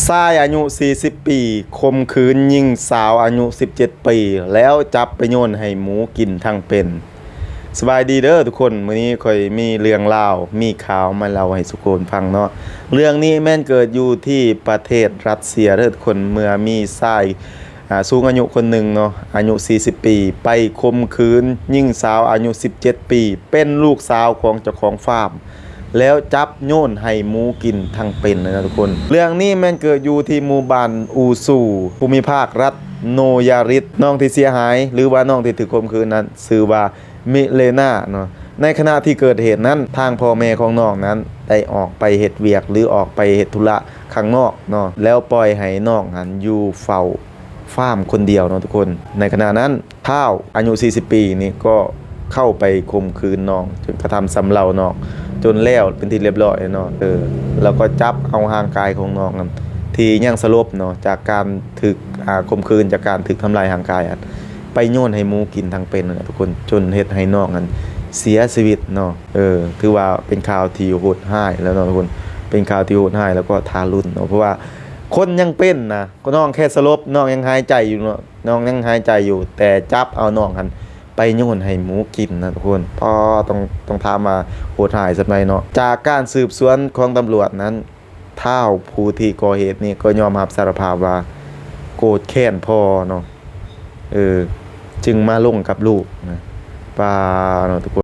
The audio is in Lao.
ຊາຍອາຍຸສີ່ສິບປີ ຂົ່ມຂືນຍິງສາວອາຍຸສິບເຈັດປີ ແລ້ວຈັບໄປໂຍນໃຫ້ໝູກິນທັງເປັນ. ສະບາຍດີເດີທຸກຄົນ, ມື້ນີ້ຂ້ອຍມີເລື່ອງລາວ ມີຂ່າວມາເລົ່າໃຫ້ທຸກຄົນຟັງເນາະ. ເລື່ອງນີ້ແມ່ນເກີດຢູ່ທີ່ປະເທດຣັດເຊຍເດີທຸກຄົນ, ເມື່ອມີຊາຍ ອາ ສູງອາຍຸຄົນໜຶ່ງເນາະ ອາຍຸສີ່ສິບປີ ໄປຂົ່ມຂືນຍິງສາວອາຍຸສິບເຈັດປີ ເປັນລູກສາວຂອງເຈົ້າຂອງຟາມ ແລ້ວຈັບໂຍນໃຫ້ໝູກິນທັງເປັນເລີຍນະທຸກຄົນ. ເລື່ອງນີ້ແມ່ນເກີດຢູ່ທີ່ໝູ່ບ້ານອູຊູ ພູມິພາກລັດໂນຍາຣິດ. ນ້ອງທີ່ເສຍຫາຍ ຫຼືວ່ານ້ອງທີ່ຖືກຂົ່ມຂືນນັ້ນ ຊື່ວ່າມິເລນາເນາະ. ໃນຂະນະທີ່ເກີດເຫດນັ້ນ ທາງພໍ່ແມ່ຂອງນ້ອງນັ້ນໄດ້ອອກໄປເຮັດວຽກ ຫຼືອອກໄປເຮັດທຸລະຂ້າງນອກເນາະ, ແລ້ວປ່ອຍໃຫ້ນ້ອງຫັ້ນຢູ່ເຝົ້າ ຟາມຄົນດຽວເນາະທຸກຄົນ. ໃນຂະນະນັ້ນ ທ້າວອາຍຸສີ່ສິບປີນີ້ກໍເຂົ້າໄປຂົ່ມຂືນນ້ອງ ຈົນກະທຳຊຳເລົານ້ອງຈົນແລ້ວເປັນທີ່ລຽບຮ້ອຍເນາະ. ເອີ ແລ້ວກໍຈັບເອົາຮ່າງກາຍຂອງນ້ອງນັ້ນ ທີ່ຍັງສະຫຼົບເນາະ ຈາກການຖືກ ອາ ຂົ່ມຂືນ ຈາກການຖືກທຳລາຍຮ່າງກາຍ ໄປໂຍນໃຫ້ໝູກິນທັງເປັນນັ້ນແຫຼະທຸກຄົນ, ຈົນເຮັດໃຫ້ນ້ອງນັ້ນເສຍຊີວິດເນາະ. ເອີ ຖືວ່າເປັນຂ່າວທີ່ໂຫດຮ້າຍແລ້ວເນາະທຸກຄົນ, ເປັນຂ່າວທີ່ໂຫດຮ້າຍ ແລ້ວກໍທາລຸນເນາະ, ເພາະວ່າຄົນຍັງເປັນນະ ນ້ອງແຄ່ສະຫຼົບ ນ້ອງຍັງຫາຍໃຈຢູ່ເນາະ, ນ້ອງຍັງຫາຍໃຈຢູ່ ແຕ່ຈັບເອົານ້ອງຫັ້ນໄປໂຍນໃຫ້ໝູກິນນະທຸກຄົນ. ພໍຕ້ອງ ຕ້ອງຖາມວ່າໂຫດຮ້າຍສ່ຳໃດເນາະ. ຈາກການສືບສວນຂອງຕຳຫຼວດນັ້ນ ທ້າວຜູ້ທີ່ກໍ່ເຫດນີ້ກໍຍອມຮັບສາລະພາບວ່າໂກດແຄ້ນພໍ່ເນາະ, ເອີ ຈຶ່ງມາລົງກັບລູກນະ. ປາເນາະທຸກຄົນ.